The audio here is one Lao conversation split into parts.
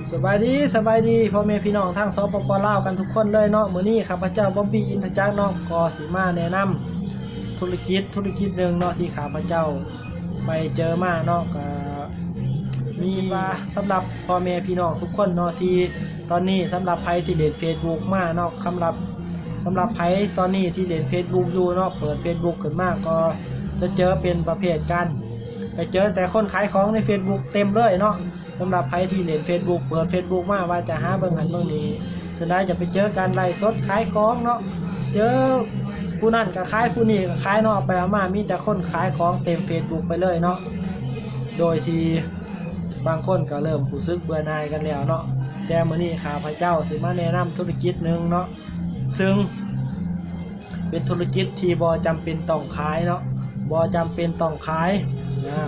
ສະບາຍດີ ສະບາຍດີພໍ່ແມ່ພີ່ນ້ອງທາງ ສປປ ລາວ ກັນທຸກຄົນເລີຍເນາະ. ມື້ນີ້ຂ້າພະເຈົ້າ ບອບບີ ອິນທະຈັກ ເນາະ ກໍຊິມາແນະນຳທຸລະກິດ ທຸລະກິດໜຶ່ງເນາະ ທີ່ຂ້າພະເຈົ້າໄປເຈີມາເນາະ. ກໍມີວ່າສຳລັບພໍ່ແມ່ພີ່ນ້ອງທຸກຄົນເນາະ ທີ່ຕອນນີ້ສຳລັບໃຜທີ່ຫຼິ້ນເຟສບຸກມາເນາະ ສຳລັບ ສຳລັບໃຜຕອນນີ້ທີ່ຫຼິ້ນເຟສບຸກຢູ່ເນາະ ເປີດເຟສບຸກຂຶ້ນມາກໍຈະເຈີເປັນປະເພດການ ໄປເຈີແຕ່ຄົນຂາຍຂອງໃນເຟສບຸກເຕັມເລີຍເນາະ. ສຳລັບໃຜທີ່ຫຼິ້ນເຟສບຸກ ເປີດເຟສບຸກມາວ່າຈະຫາເບິ່ງຫັ້ນເບິ່ງນີ້ ສ່ວນໃຫຍ່ຈະໄປເຈີການໄລຟ໌ສົດຂາຍຂອງເນາະ ເຈີຜູ້ນັ້ນກໍຂາຍ ຜູ້ນີ້ກໍຂາຍເນາະ ເອົາໄປເອົາມາມີແຕ່ຄົນຂາຍຂອງເຕັມເຟສບຸກໄປເລີຍເນາະ ໂດຍທີ່ບາງຄົນກໍເລີ່ມຮູ້ສຶກເບື່ອໜ່າຍກັນແລ້ວເນາະ. ແຕ່ມື້ນີ້ຂ້າພະເຈົ້າຊິມາແນະນຳທຸລະກິດໜຶ່ງເນາະ ຊຶ່ງ ເປັນທຸລະກິດທີ່ບໍ່ຈຳເປັນຕ້ອງຂາຍເນາະ ບໍ່ຈຳເປັນຕ້ອງຂາຍ ອາ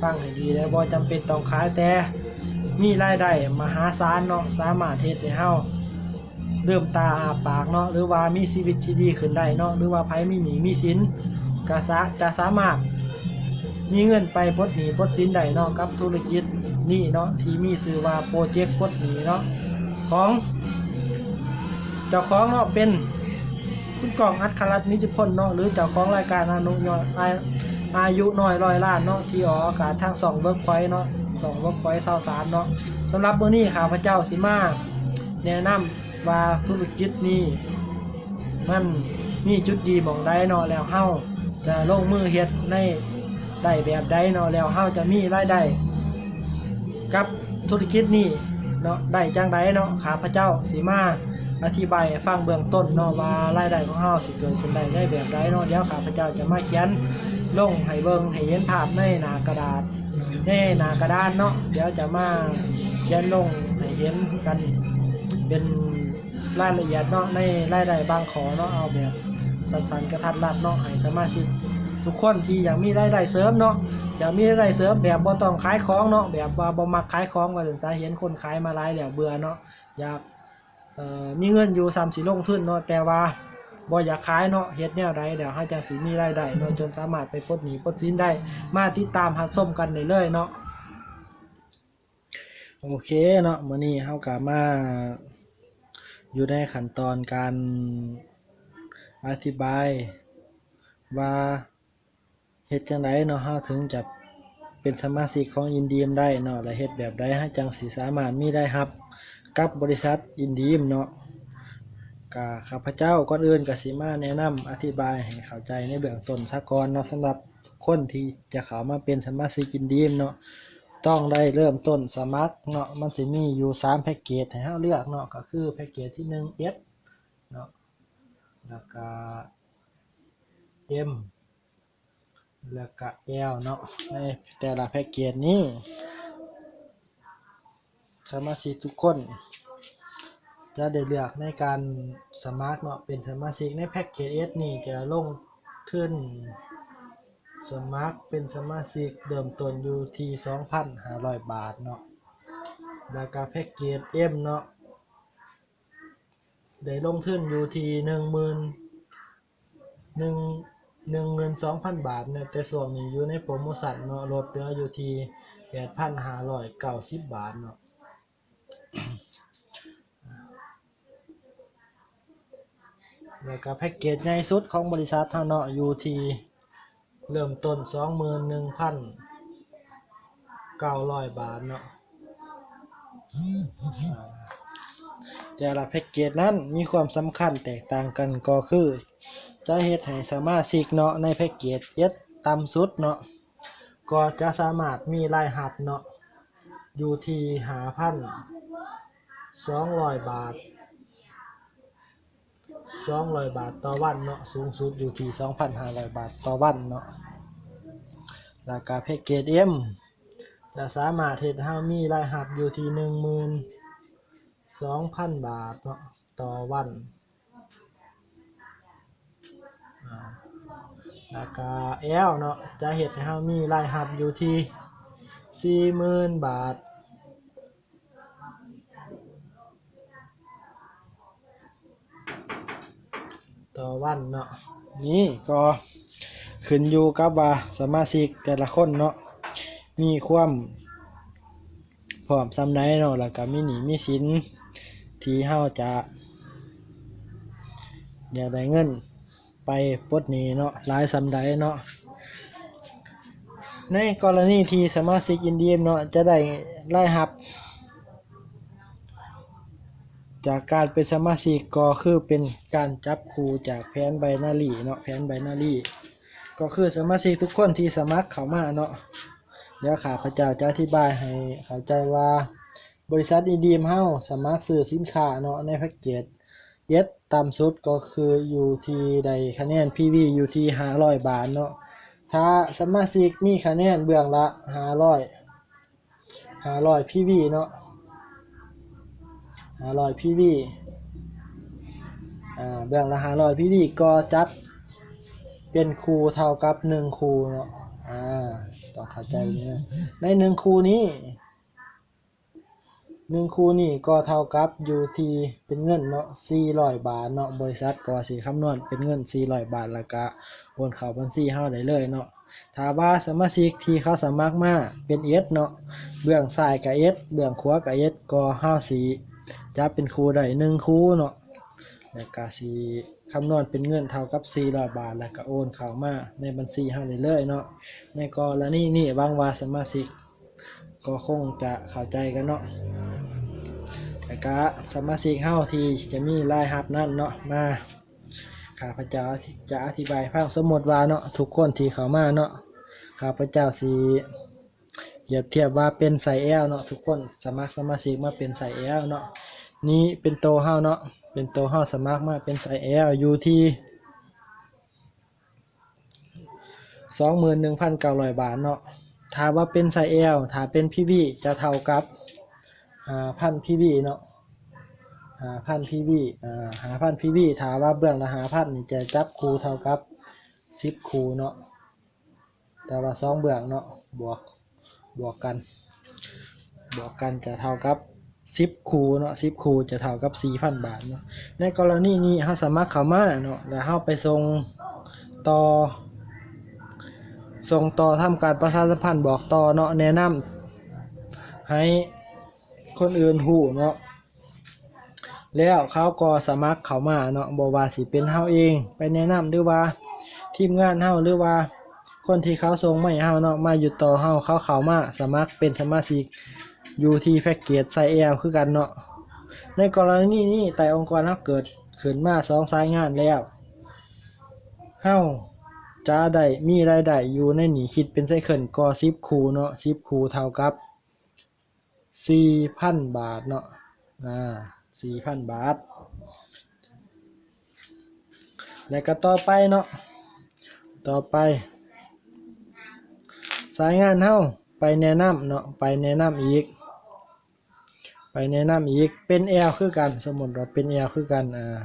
ຟັງໃຫ້ດີເດີ ບໍ່ຈຳເປັນຕ້ອງຂາຍ ແຕ່ມີລາຍໄດ້ມະຫາສານເນາະ ສາມາດເຮັດໃຫ້ເຮົາລືມຕາອ້າປາກເນາະ ຫຼືວ່າມີຊີວິດທີ່ດີຂຶ້ນໄດ້ເນາະ ຫຼືວ່າໃຜມີໜີ້ມີສິນ ກະສາ ຈະສາມາດມີເງິນໄປປົດໜີ້ປົດສິນໄດ້ເນາະ ກັບທຸລະກິດນີ້ເນາະ ທີ່ມີຊື່ວ່າໂປຣເຈັກປົດໜີ້ເນາະ ຂອງ ເຈົ້າຂອງເນາະ ເປັນຄຸນກ້ອງ ອັດຄະລັດ ນິຕິພົນເນາະ ຫຼືເຈົ້າຂອງລາຍການອາຍຸນ້ອຍ ອາ ອາຍຸນ້ອຍຮ້ອຍລ້ານເນາະ ທີ່ອອກອາກາດທາງຊ່ອງເວີກພອຍເນາະ ຊ່ອງເວີກພອຍຊາວສາມເນາະ. ສຳລັບມື້ນີ້ຂ້າພະເຈົ້າຊິມາແນະນຳວ່າທຸລະກິດນີ້ມັນມີຈຸດດີໝ່ອງໃດເນາະ ແລ້ວເຮົາຈະລົງມືເຮັດໃນ ໄດ້ແບບໃດເນາະ ແລ້ວເຮົາຈະມີລາຍໄດ້ກັບທຸລະກິດນີ້ເນາະ ໄດ້ຈັ່ງໃດເນາະ ຂ້າພະເຈົ້າຊິມາອະທິບາຍໃຫ້ຟັງເບື້ອງຕົ້ນເນາະ ວ່າລາຍໄດ້ຂອງເຮົາຊິເກີດຂຶ້ນໄດ້ໃນແບບໃດເນາະ. ດຽວຂ້າພະເຈົ້າຈະມາຂຽນລົງໃຫ້ເບິ່ງ ໃຫ້ເຫັນພາບໃນໜ້າກະດາດ ໃນໜ້າກະດານເນາະ ດຽວຈະມາຂຽນລົງໃຫ້ເຫັນກັນເປັນ ລາຍລະອຽດເນາະ ໃນລາຍໄດ້ບາງຂໍ້ເນາະ ເອົາແບບສັ້ນໆ ກະທັດລັດເນາະ ໃຫ້ສະມາຊິກທຸກຄົນທີ່ຢາກມີລາຍໄດ້ເສີມເນາະ ຢາກມີລາຍໄດ້ເສີມແບບບໍ່ຕ້ອງຂາຍຂອງເນາະ ແບບວ່າບໍ່ມັກຂາຍຂອງວ່າຊັ້ນຊະ ເຫັນຄົນຂາຍມາຫຼາຍແລ້ວເບື່ອເນາະ ຢາກ ເອີ ມີເງິນຢູ່ສ່ຳຊິລົງທຶນເນາະ ແຕ່ວ່າບໍ່ຢາກຂາຍເນາະ ເຮັດແນວໃດແລ້ວເຮົາຈັ່ງຊິມີລາຍໄດ້ເນາະ ຈົນສາມາດໄປປົດໜີ້ປົດສິນໄດ້ ມາຕິດຕາມຮັບຊົມກັນໄດ້ເລີຍເນາະ. ໂອເຄເນາະ ມື້ນີ້ເຮົາກໍມາຢູ່ໃນຂັ້ນຕອນການອະທິບາຍວ່າເຮັດຈັ່ງໃດເນາະ ເຮົາເຖິງຈະເປັນສະມາຊິກຂອງອິນດີມໄດ້ເນາະ ແລະ ເຮັດແບບໃດເຮົາຈັ່ງຊິສາມາດມີລາຍຮັບກັບບໍລິສັດອິນດີມເນາະ. ກະຂ້າພະເຈົ້າກ່ອນອື່ນກະຊິມາແນະນຳອະທິບາຍໃຫ້ເຂົ້າໃຈໃນເບື້ອງຕົ້ນສາກ່ອນເນາະ ສຳລັບຄົນທີ່ຈະເຂົ້າມາເປັນສະມາຊິກອິນດີມເນາະ ຕ້ອງໄດ້ເລີ່ມຕົ້ນສະໝັກເນາະ ມັນຊິມີຢູ່ສາມແພັກເກດໃຫ້ເຮົາເລືອກເນາະ ກໍຄືແພັກເກດທີໜຶ່ງ ເອັສ ເນາະ ແລ້ວກະ ເອັມ ແລ້ວກະ ແອລ ເນາະ. ໃນແຕ່ລະແພັກເກດນີ້ ສະມາຊິກທຸກຄົນຈະໄດ້ເລືອກໃນການສະໝັກເນາະ ເປັນສະມາຊິກໃນແພັກເກດ ເອັສ ນີ້ຈະລົງທຶນສະໝັກເປັນສະມາຊິກເລີ່ມຕົ້ນຢູ່ທີ່ສອງພັນຫ້າຮ້ອຍບາດເນາະ ແລ້ວກະແພັກເກດ ເອັມ ເນາະ ໄດ້ລົງທຶນຢູ່ທີ່ໜຶ່ງໝື່ນ ໜຶ່ງ ໜຶ່ງໝື່ນສອງພັນບາດເນາະ ແຕ່ຊ່ວງນີ້ຢູ່ໃນໂປຣໂມຊັນເນາະ ລົດເຫຼືອຢູ່ທີ່ແປດພັນຫ້າຮ້ອຍເກົ້າສິບບາດເນາະ. ແລ້ວກະແພັກເກດໃຫຍ່ສຸດຂອງບໍລິສັດເຮົາເນາະ ຢູ່ທີ່ເລີ່ມຕົ້ນສອງໝື່ນໜຶ່ງພັນເກົ້າຮ້ອຍບາດເນາະ. ແຕ່ລະແພັກເກດນັ້ນມີຄວາມສຳຄັນແຕກຕ່າງກັນ ກໍຄືຈະເຮັດໃຫ້ສະມາຊິກເນາະ ໃນແພັກເກດ ເອັສ ຕ່ຳສຸດເນາະ ກໍຈະສາມາດມີລາຍຮັບເນາະ ຢູ່ທີ່ຫ້າພັນສອງຮ້ອຍບາດ ສອງຮ້ອຍບາດຕໍ່ວັນເນາະ ສູງສຸດຢູ່ທີ່ສອງພັນຫ້າຮ້ອຍບາດຕໍ່ວັນເນາະ. ແລ້ວກະແພັກເກດ ເອັມ ຈະສາມາດເຮັດໃຫ້ເຮົາມີລາຍຮັບຢູ່ທີ່ໜຶ່ງໝື່ນສອງພັນບາດເນາະ ຕໍ່ວັນ. ອາ ແລ້ວກະ ແອລ ເນາະ ຈະເຮັດໃຫ້ເຮົາມີລາຍຮັບຢູ່ທີ່ສີ່ໝື່ນບາດຕໍ່ວັນເນາະ. ນີ້ກໍຂຶ້ນຢູ່ກັບວ່າສະມາຊິກແຕ່ລະຄົນເນາະ ມີຄວາມ ພ້ອມສ່ຳໃດເນາະ ແລ້ວກໍມີໜີ້ມີສິນທີ່ເຮົາຈະຢາກໄດ້ເງິນໄປປົດໜີ້ເນາະ ຫຼາຍສ່ຳໃດເນາະ. ໃນກໍລະນີທີ່ສະມາຊິກອິນດີມເນາະ ຈະໄດ້ລາຍຮັບຈາກການເປັນສະມາຊິກ ກໍຄືເປັນການຈັບຄູ່ຈາກແຜນໄບນາຣີເນາະ ແຜນໄບນາຣີ ກໍຄືສະມາຊິກທຸກຄົນທີ່ສະໝັກເຂົ້າມາເນາະ ດຽວຂ້າພະເຈົ້າຈະອະທິບາຍໃຫ້ເຂົ້າໃຈວ່າ ບໍລິສັດອີດີມເຮົາສາມາດຊື້ສິນຄ້າເນາະ ໃນແພັກເກດເອັດ ຕ່ຳສຸດກໍຄືຢູ່ທີ່ໄດ້ຄະແນນພີວີຢູ່ທີ່ຫ້າຮ້ອຍບາດເນາະ. ຖ້າສະມາຊິກມີຄະແນນເບື້ອງລະຫ້າຮ້ອຍ ຫ້າຮ້ອຍພີວີເນາະ ຫ້າຮ້ອຍພີວີ ອ່າ ເບື້ອງລະຫ້າຮ້ອຍພີວີ ກໍຈັບເປັນຄູ່ເທົ່າກັບໜຶ່ງຄູ່ເນາະ. ອ່າ ຕ້ອງເຂົ້າໃຈແບບນີ້ນະ ໃນໜຶ່ງຄູ່ນີ້ ໜຶ່ງຄູ່ນີ້ກໍເທົ່າກັບຢູ່ທີ່ເປັນເງິນເນາະ ສີ່ຮ້ອຍບາດເນາະ. ບໍລິສັດກໍຊິຄຳນວນເປັນເງິນສີ່ຮ້ອຍບາດ ແລ້ວກະໂອນເຂົ້າບັນຊີເຮົາໄດ້ເລີຍເນາະ. ຖ້າວ່າສະມາຊິກທີ່ເຂົາສະໝັກມາເປັນເອັດເນາະ ເບື້ອງຊ້າຍກະເອັດ ເບື້ອງຂວາກະເອັດ ກໍເຮົາຊິຈັບເປັນຄູ່ໄດ້ໜຶ່ງຄູ່ເນາະ ແລ້ວກະຊິຄຳນວນເປັນເງິນເທົ່າກັບສີ່ຮ້ອຍບາດ ແລ້ວກະໂອນເຂົ້າມາໃນບັນຊີເຮົາໄດ້ເລີຍເນາະ. ໃນກໍລະນີນີ້ ຫວັງວ່າສະມາຊິກກໍຄົງຈະເຂົ້າໃຈກັນເນາະ ແລ້ວກະສະມາຊິກເຮົາທີ່ຈະມີລາຍຮັບນັ້ນເນາະ ມາ ຂ້າພະເຈົ້າຈະອະທິບາຍໃຫ້ຟັງ. ສົມມຸດວ່າເນາະ ທຸກຄົນທີ່ເຂົ້າມາເນາະ ຂ້າພະເຈົ້າຊິປຽບທຽບວ່າເປັນໄຊແອລເນາະ ທຸກຄົນສະໝັກສະມາຊິກມາເປັນໄຊແອລເນາະ. ນີ້ເປັນໂຕເຮົາເນາະ ເປັນໂຕເຮົາສະໝັກມາເປັນໄຊແອລຢູ່ທີ່ ສອງໝື່ນໜຶ່ງພັນເກົ້າຮ້ອຍບາດເນາະ. ຖ້າວ່າເປັນໄຊແອລ ຖ້າເປັນພີວີຈະເທົ່າກັບຫ້າພັນພີວີເນາະ ຫ້າພັນພີວີ ອ່າ ຫ້າພັນພີວີ ຖ້າວ່າເບື້ອງລະຫ້າພັນນີ້ຈະຈັບຄູ່ເທົ່າກັບສິບຄູ່ເນາະ. ແຕ່ວ່າສອງເບື້ອງເນາະ ບວກ ບວກກັນ ບວກກັນຈະເທົ່າກັບສິບຄູ່ເນາະ ສິບຄູ່ຈະເທົ່າກັບສີ່ພັນບາດເນາະ. ໃນກໍລະນີນີ້ເຮົາສະໝັກເຂົ້າມາເນາະ ແລ້ວເຮົາໄປສົ່ງຕໍ່ ສົ່ງຕໍ່ ທຳການປະຊາສຳພັນບອກຕໍ່ເນາະ ແນະນຳໃຫ້ຄົນອື່ນຮູ້ເນາະ ແລ້ວເຂົາກໍສະໝັກເຂົ້າມາເນາະ ບໍ່ວ່າຊິເປັນເຮົາເອງໄປແນະນຳ ຫຼືວ່າທີມງານເຮົາ ຫຼືວ່າຄົນທີ່ເຂົາສົ່ງມາໃຫ້ເຮົາເນາະ ມາຢູ່ຕໍ່ເຮົາ ເຂົາເຂົ້າມາສະໝັກເປັນສະມາຊິກຢູ່ທີ່ແພັກເກດໄຊແອລຄືກັນເນາະ. ໃນກໍລະນີນີ້ ໃຕ້ອົງກອນເຮົາເກີດຂຶ້ນມາສອງສາຍງານແລ້ວ ເຮົາຈະໄດ້ມີລາຍໄດ້ຢູ່ໃນນີ້ ຄິດເປັນໄຊເຄິນກໍສິບຄູ່ເນາະ ສິບຄູ່ເທົ່າກັບ ສີ່ພັນບາດເນາະ ອ່າ ສີ່ພັນບາດ. ແລ້ວກໍຕໍ່ໄປເນາະ ຕໍ່ໄປສາຍງານເຮົາໄປແນະນຳເນາະ ໄປແນະນຳອີກ ໄປແນະນຳອີກ ເປັນແອລຄືກັນ ສົມມຸດວ່າເປັນແອລຄືກັນ ອ່າ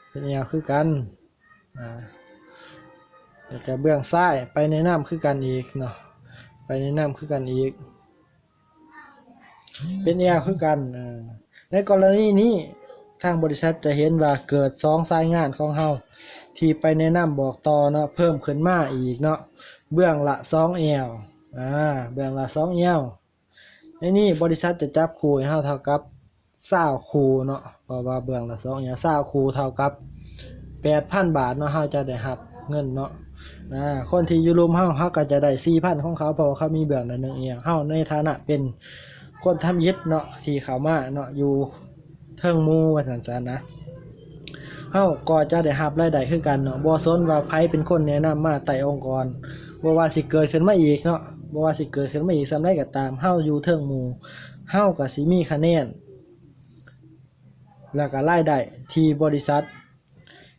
ເປັນແອວຄືກັນ ອ່າ ແລ້ວກະເບື້ອງຊ້າຍໄປແນະນຳຄືກັນອີກເນາະ ໄປແນະນຳຄືກັນອີກ ເປັນແອວຄືກັນ. ອ່າ ໃນກໍລະນີນີ້ ທາງບໍລິສັດຈະເຫັນວ່າເກີດສອງສາຍງານຂອງເຮົາທີ່ໄປແນະນຳບອກຕໍ່ເນາະ ເພີ່ມຂຶ້ນມາອີກເນາະ ເບື້ອງລະສອງແອວ ອ່າ ເບື້ອງລະສອງແອວ. ໃນນີ້ບໍລິສັດຈະຈັບຄູ່ໃຫ້ເຮົາເທົ່າກັບຊາວຄູ່ເນາະ ເພາະວ່າເບື້ອງລະສອງແອວ ຊາວຄູ່ເທົ່າກັບແປດພັນບາດເນາະ ເຮົາຈະໄດ້ຮັບເງິນເນາະ. ອ່າ ຄົນທີ່ຢູ່ລຸ່ມເຮົາ ເຮົາກໍຈະໄດ້ສີ່ພັນຂອງເຂົາ ເພາະວ່າເຂົາມີເບື້ອງລະໜຶ່ງແອວ. ເຮົາໃນຖານະເປັນຄົນທຳອິດເນາະ ທີ່ເຂົ້າມາເນາະ ຢູ່ ເທິງໝູ່ວ່າຊັ້ນຊະນະ ເຮົາກໍຈະໄດ້ຮັບລາຍໄດ້ຄືກັນເນາະ ບໍ່ສົນວ່າໃຜເປັນຄົນແນະນຳມາໃຕ້ອົງກອນ ບໍ່ວ່າຊິເກີດຂຶ້ນມາອີກເນາະ ບໍ່ວ່າຊິເກີດຂຶ້ນມາອີກສ່ຳໃດກໍຕາມ ເຮົາຢູ່ເທິງໝູ່ ເຮົາກໍຊິມີຄະແນນ ແລ້ວກໍລາຍໄດ້ທີ່ບໍລິສັດ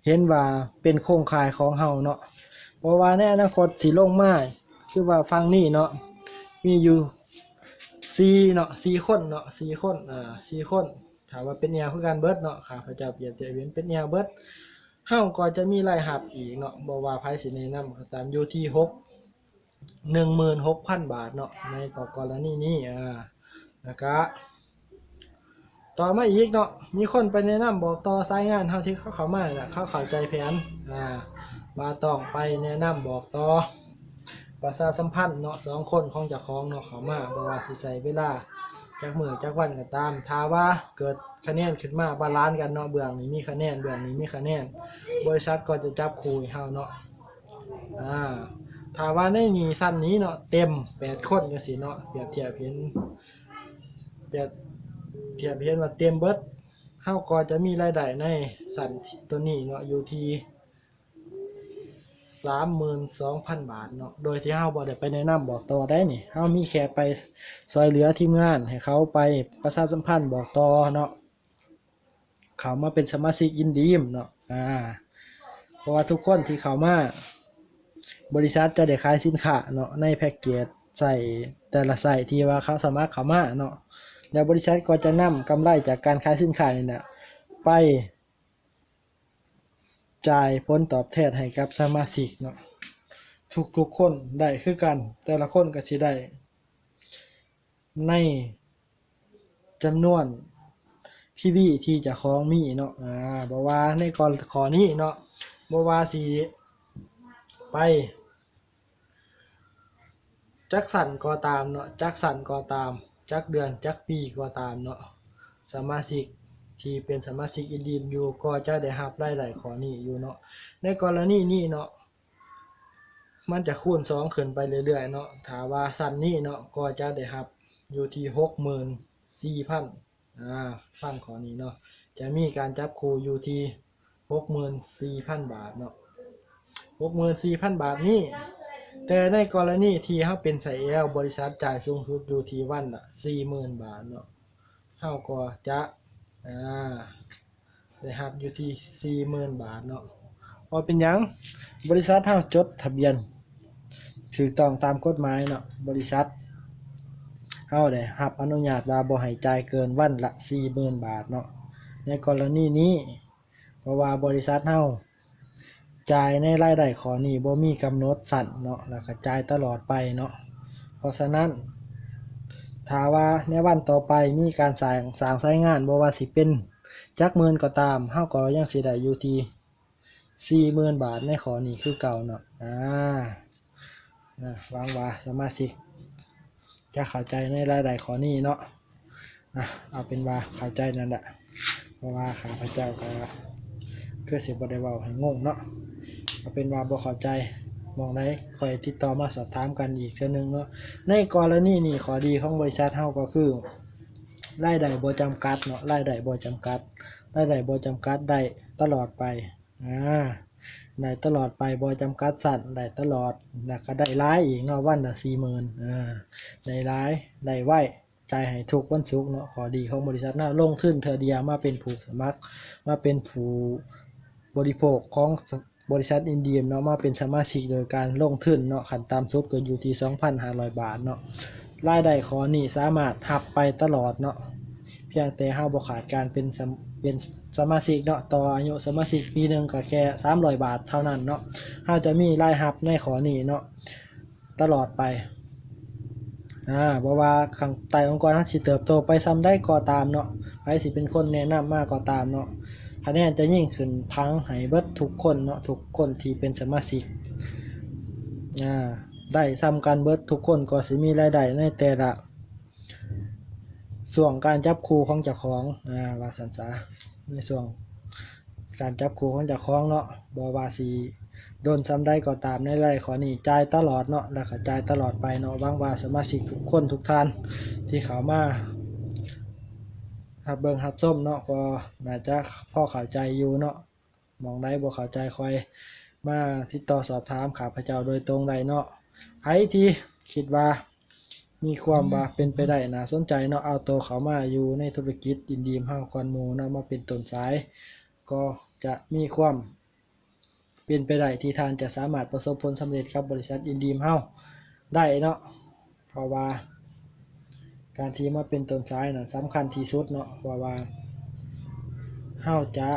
ເຫັນວ່າເປັນໂຄງຂ່າຍຂອງເຮົາເນາະ ເພາະວ່າໃນອະນາຄົດຊິລົງມາ ຄືວ່າຝັ່ງນີ້ເນາະ ມີຢູ່ສີ່ເນາະ ສີ່ຄົນເນາະ ສີ່ຄົນ ເອີ ສີ່ຄົນ ຖ້າວ່າເປັນແອວຄືກັນເບິດເນາະ ຂ້າພະເຈົ້າປຽບທຽບເຫັນເປັນແອວເບິດ ເຮົາກໍຈະມີລາຍຮັບອີກເນາະ ບໍ່ວ່າໃຜຊິແນະນຳກໍຕາມ ຢູ່ທີ່ຫົກ ໜຶ່ງໝື່ນຫົກພັນບາດເນາະ ໃນກໍລະນີນີ້ ອ່າ ແລ້ວກະ ຕໍ່ມາອີກເນາະ ມີຄົນໄປແນະນຳບອກຕໍ່ສາຍງານເຮົາທີ່ເຂົາເຂົ້າມານະ ເຂົາເຂົ້າໃຈແຜນ ອ່າ ວ່າຕ້ອງໄປແນະນຳບອກຕໍ່ ປະຊາສຳພັນເນາະ ສອງຄົນຂອງເຈົ້າຂອງເນາະ ເຂົ້າມາ ບໍ່ວ່າຊິໃຊ້ເວລາ ຈັກມື້ຈັກວັນກໍຕາມ ຖ້າວ່າເກີດຄະແນນຂຶ້ນມາບາລານກັນເນາະ ເບື້ອງນີ້ມີຄະແນນ ເບື້ອງນີ້ມີຄະແນນ ບໍລິສັດກໍຈະຈັບຄູ່ໃຫ້ເຮົາເນາະ. ອາ ຖ້າວ່າໃນນີ້ຊັ້ນນີ້ເນາະ ເຕັມແປດຄົນຈັ່ງຊີ້ເນາະ ປຽບທຽບເຫັນ ປຽບທຽບເຫັນວ່າເຕັມເບິດ ເຮົາກໍຈະມີລາຍໄດ້ໃນຊັ້ນໂຕນີ້ເນາະ ຢູ່ທີ່ ສາມໝື່ນສອງພັນບາດເນາະ ໂດຍທີ່ເຮົາບໍ່ໄດ້ໄປແນະນຳບອກຕໍ່ໃດ໋ນີ້ ເຮົາມີແຄ່ໄປຊ່ວຍເຫຼືອທີມງານ ໃຫ້ເຂົາໄປປະຊາສຳພັນບອກຕໍ່ເນາະ ເຂົ້າມາເປັນສະມາຊິກ In-Dream ເນາະ ອາ ເພາະວ່າທຸກຄົນທີ່ເຂົ້າມາ ບໍລິສັດຈະໄດ້ຂາຍສິນຄ້າເນາະ ໃນແພັກເກດໄຊ ແຕ່ລະໄຊທີ່ວ່າເຂົາສະໝັກເຂົ້າມາເນາະ ແລ້ວບໍລິສັດກໍຈະນຳກຳໄລຈາກການຂາຍສິນຄ້ານີ້ນະ ໄປ ຈ່າຍຜົນຕອບແທນໃຫ້ກັບສະມາຊິກເນາະ ທຸກໆຄົນໄດ້ຄືກັນ ແຕ່ລະຄົນກໍຊິໄດ້ໃນຈຳນວນ ພີ ວີ ທີ່ເຈົ້າຂອງມີເນາະ ອາ ບໍ່ວ່າໃນກໍ ຂໍ້ນີ້ເນາະ ບໍ່ວ່າຊິໄປ ຈັກຊັ້ນກໍຕາມເນາະ ຈັກຊັ້ນກໍຕາມ ຈັກເດືອນ ຈັກປີກໍຕາມເນາະ ສະມາຊິກທີ່ເປັນສະມາຊິກ In-Dream ຢູ່ ກໍຈະໄດ້ຮັບລາຍໄດ້ຂໍ້ນີ້ຢູ່ເນາະ. ໃນກໍລະນີນີ້ເນາະ ມັນຈະຄູນສອງຂຶ້ນໄປເລື້ອຍໆເນາະ ຖ້າວ່າຊັ້ນນີ້ເນາະ ກໍຈະໄດ້ຮັບຢູ່ທີ່ ຫົກໝື່ນສີ່ພັນ ອາ ຟັງຂໍ້ນີ້ເນາະ ຈະມີການຈັບຄູ່ຢູ່ທີ່ ຫົກໝື່ນສີ່ພັນບາດເນາະ ຫົກໝື່ນສີ່ພັນບາດນີ້ ແຕ່ໃນກໍລະນີທີ່ເຮົາເປັນໄຊແອລ ບໍລິສັດຈ່າຍສູງສຸດຢູ່ທີ່ວັນລະສີ່ໝື່ນບາດເນາະ ເຮົາກໍຈະ ອາ ໄດ້ຮັບຢູ່ທີ່ສີ່ໝື່ນບາດເນາະ. ເພາະເປັນຫຍັງ? ບໍລິສັດເຮົາຈົດທະບຽນຖືກຕ້ອງຕາມກົດໝາຍເນາະ ບໍລິສັດເຮົາໄດ້ຮັບອະນຸຍາດວ່າບໍ່ໃຫ້ຈ່າຍເກີນວັນລະສີ່ໝື່ນບາດເນາະ. ໃນກໍລະນີນີ້ ເພາະວ່າບໍລິສັດເຮົາຈ່າຍໃນລາຍໄດ້ຂໍ້ນີ້ບໍ່ມີກຳນົດຊັ້ນເນາະ ແລ້ວກໍຈ່າຍຕະຫຼອດໄປເນາະ. ເພາະສະນັ້ນ ຖ້າວ່າໃນວັນຕໍ່ໄປມີການສ້າງ ສ້າງສາຍງານ ບໍ່ວ່າຊິເປັນຈັກໝື່ນກໍຕາມ ເຮົາກໍຍັງຊິໄດ້ຢູ່ທີ່ສີ່ໝື່ນບາດໃນຂໍ້ນີ້ຄືເກົ່າເນາະ. ອາ ອາ ຫວັງວ່າສະມາຊິກຈະເຂົ້າໃຈໃນລາຍໄດ້ຂໍ້ນີ້ເນາະ. ອາ ເອົາເປັນວ່າເຂົ້າໃຈນັ້ນແຫຼະ ເພາະວ່າຂ້າພະເຈົ້າກໍຄືຊິບໍ່ໄດ້ເວົ້າໃຫ້ງົງເນາະ. ເອົາເປັນວ່າບໍ່ເຂົ້າໃຈໝ່ອງໃດ ຄ່ອຍຕິດຕໍ່ມາສອບຖາມກັນອີກເທື່ອໜຶ່ງເນາະ. ໃນກໍລະນີນີ້ ຂໍ້ດີຂອງບໍລິສັດເຮົາກໍຄື ລາຍໄດ້ບໍ່ຈຳກັດເນາະ ລາຍໄດ້ບໍ່ຈຳກັດ ລາຍໄດ້ບໍ່ຈຳກັດ ໄດ້ຕະຫຼອດໄປ. ອາ ໄດ້ຕະຫຼອດໄປ ບໍ່ຈຳກັດຊັ້ນ ໄດ້ຕະຫຼອດ ແລ້ວກໍໄດ້ຫຼາຍອີກເນາະ ວັນລະສີ່ໝື່ນ ອາ ໄດ້ຫຼາຍ ໄດ້ໄວ ຈ່າຍໃຫ້ທຸກວັນສຸກເນາະ. ຂໍ້ດີຂອງບໍລິສັດເນາະ ລົງທຶນເທື່ອດຽວ ມາເປັນຜູ້ສະໝັກ ມາເປັນຜູ້ບໍລິໂພກຂອງ ສ- ບໍລິສັດ In-Dream ເນາະ ມາເປັນສະມາຊິກໂດຍການລົງທຶນເນາະ ຂັ້ນຕ່ຳສຸດກໍຢູ່ທີ່ສອງພັນຫ້າຮ້ອຍບາດເນາະ. ລາຍໄດ້ຂໍ້ນີ້ສາມາດຮັບໄປຕະຫຼອດເນາະ ພຽງແຕ່ເຮົາບໍ່ຂາດການເປັນສະ ເປັນສະມາຊິກເນາະ. ຕໍ່ອາຍຸສະມາຊິກປີໜຶ່ງກໍແຄ່ສາມຮ້ອຍບາດເທົ່ານັ້ນເນາະ. ເຮົາຈະມີລາຍຮັບໃນຂໍ້ນີ້ເນາະ ຕະຫຼອດໄປ ອາ ບໍ່ວ່າຂ້າງໃຕ້ອົງກອນເຮົາຊິເຕີບໂຕໄປສ່ຳໃດກໍຕາມເນາະ ໃຜຊິເປັນຄົນແນະນຳມາກໍຕາມເນາະ ຄະແນນຈະຍິງຂຶ້ນຜັງໃຫ້ເບິດທຸກຄົນເນາະ ທຸກຄົນທີ່ເປັນສະມາຊິກ ອາ ໄດ້ສ່ຳກັນເບິດ ທຸກຄົນກໍຊິມີລາຍໄດ້ໃນແຕ່ລະ ຊ່ວງການຈັບຄູ່ຂອງເຈົ້າຂອງ ອາ ວ່າຊັ້ນຊະ ໃນຊ່ວງການຈັບຄູ່ຂອງເຈົ້າຂອງເນາະ ບໍ່ວ່າຊິດົນສ່ຳໃດກໍຕາມ ໃນລາຍຂໍ້ນີ້ຈ່າຍຕະຫຼອດເນາະ ແລ້ວກໍຈ່າຍຕະຫຼອດໄປເນາະ. ຫວັງວ່າສະມາຊິກທຸກຄົນທຸກທ່ານທີ່ເຂົ້າມາຮັບເບິ່ງຮັບຊົມເນາະ ກໍໜ້າຈະພໍເຂົ້າໃຈຢູ່ເນາະ. ໝ່ອງໃດບໍ່ເຂົ້າໃຈ ຄ່ອຍມາຕິດຕໍ່ສອບຖາມຂ້າພະເຈົ້າໂດຍຕົງໄດ້ເນາະ. ໃຜທີ່ຄິດວ່າມີຄວາມວ່າເປັນໄປໄດ້ ໜ້າສົນໃຈເນາະ ເອົາໂຕເຂົ້າມາຢູ່ໃນທຸລະກິດ In-Dream ເຮົາກ່ອນໝູ່ເນາະ ມາເປັນຕົ້ນສາຍ ກໍຈະມີຄວາມເປັນໄປໄດ້ທີ່ທ່ານຈະສາມາດປະສົບຜົນສຳເລັດກັບບໍລິສັດ In-Dream ເຮົາໄດ້ເນາະ. ເພາະວ່າການທີ່ມາເປັນຕົ້ນສາຍນັ້ນສຳຄັນທີ່ສຸດເນາະ ເພາະວ່າເຮົາຈະ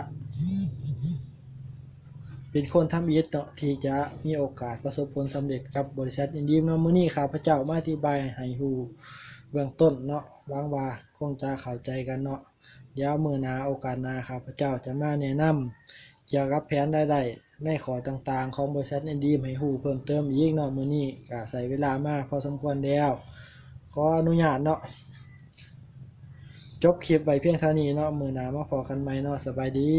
ເປັນຄົນທຳອິດເນາະ ທີ່ຈະມີໂອກາດປະສົບຜົນສຳເລັດກັບບໍລິສັດ In-Dream ເນາະ. ມື້ນີ້ຂ້າພະເຈົ້າມາອະທິບາຍໃຫ້ຮູ້ເບື້ອງຕົ້ນເນາະ ຫວັງວ່າຄົງຈະເຂົ້າໃຈກັນເນາະ. ດຽວມື້ໜ້າ ໂອກາດໜ້າ ຂ້າພະເຈົ້າຈະມາແນະນຳກ່ຽວກັບແຜນລາຍໄດ້ໃນຂໍ້ຕ່າງໆຂອງບໍລິສັດ In-Dream ໃຫ້ຮູ້ເພີ່ມເຕີມອີກເນາະ. ມື້ນີ້ກະໃຊ້ເວລາມາພໍສົມຄວນແລ້ວ ຂໍອະນຸຍາດເນາະ ຈົບຄລິບໄວ້ພຽງເທົ່ານີ້ເນາະ ມື້ໜ້າມາພໍ້ກັນໃໝ່ເນາະ ສະບາຍດີ.